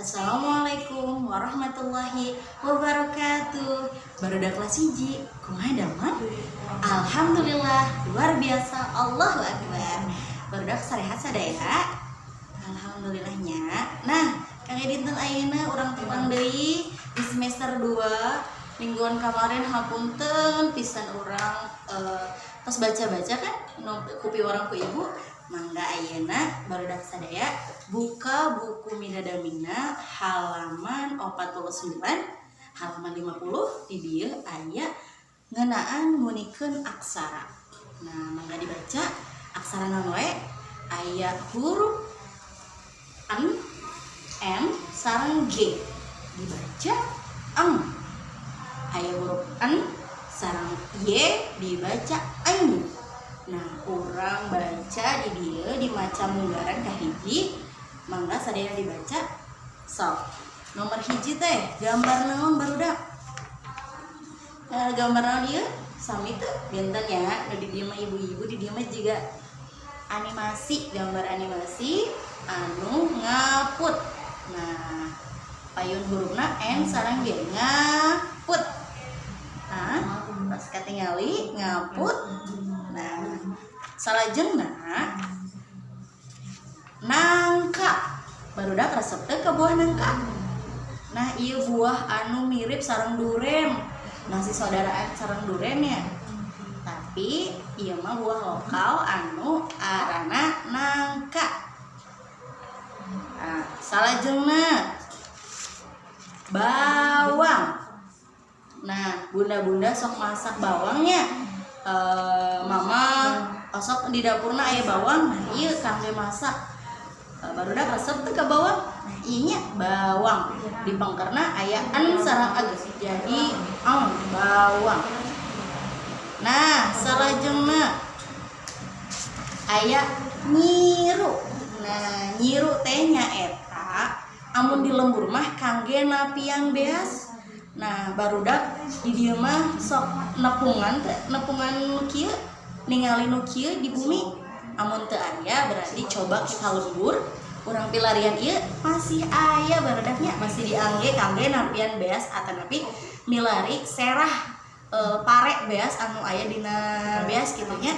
Assalamualaikum warahmatullahi wabarakatuh. Barudak kelas 1, kumaha damang? Alhamdulillah, luar biasa, Allahu Akbar. Barudak sarehat sadaya? Alhamdulillahnya. Nah, kang dinten ayeuna urang tepang deui di semester 2. Mingguan kemarin hapunten pisan, urang tos baca-baca kan ku piwarang ku Ibu. Mangga ayeuna barudak sadaya buka buku Midadamina halaman 49, halaman 50. Di dieu aya ngeunaan nguningkeun aksara. Nah, mangga dibaca aksara naon wae. Aya huruf N, M sareng G, dibaca eng. Aya huruf N sareng Y, dibaca eng. Nah, urang baca di dieu di maca munggaran kahiji. Mangga sadaya dibaca. Sok, nomor 1 teh gambar naon, barudak? Eh, gambar naon ieu? Sami teu benten ya? Nu di dieu mah ibu-ibu, di dieu mah juga animasi, gambar animasi anu ngaput. Nah, payun hurufna N sareng G, ngaput. Nah, pas katingali ngaput. Nah, salajengna nangka. Barudak resep teu ka buah nangka? Nah, ieu buah anu mirip sareng duren, masih saudaraan sareng duren ya, tapi ieu mah buah lokal anu arana nangka. Nah, salajengna bawang. Nah, bunda-bunda sok masak bawangnya, mama osok di dapurna aya bawang. Nah, ieu kangge masak. Barudak resep teu ka bawang? Nah, ieu nya bawang, di pengkerna aya n sareng ag, jadi ong, bawang. Nah, salajengna aya nyiru. Nah, nyiru teh nyaeta amun di lembur mah kangge napian beas. Nah, barudak di dieu mah sok nepungan teh, nepungan nu kieu, ningali nu kieu di bumi? Amun teu aya, berarti coba kita lembur, urang pilarian, ieu masih aya, barudaknya. Masih diangge kangge napian beas atanapi milari serah pare beas anu aya dina beas kitu nya.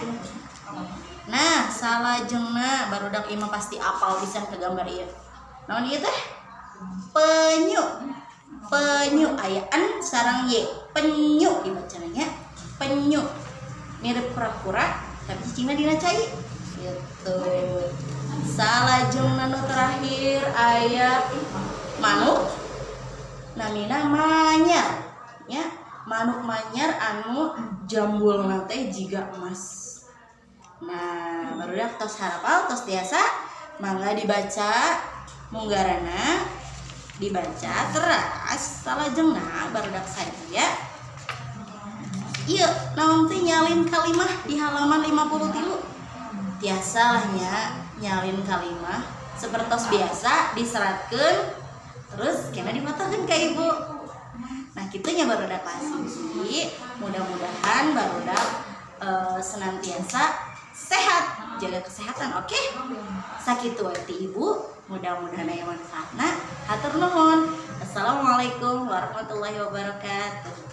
Nah, salajengna barudak ieu mah pasti apal pisan ke gambar ieu. Naon ieu teh? Penyu. Penyu aya n sareng y, penyu dibacanya, penyu. Mirip kura-kura tapi cicingna dina cai gitu. Salajengna nu terakhir aya manuk namina manyar ya, manuk manyar anu jambulna teh jiga emas. Nah, barudak tos harapal, tos biasa. Mangga dibaca munggarana, dibaca teras. Salajengna barudak saya iya naon teh, nyalin kalimah di halaman 53. Tiasa lah nya nyalin kalimah sepertos biasa, diseratkeun terus kena difotokeun ke Ibu. Nah, kitu nya, barudak kelas 1. Mudah-mudahan barudak senantiasa sehat, jaga kesehatan, oke? Sakitu wae ti Ibu, mudah-mudahan aya manfaatna. Hatur nuhun. Assalamualaikum warahmatullahi wabarakatuh.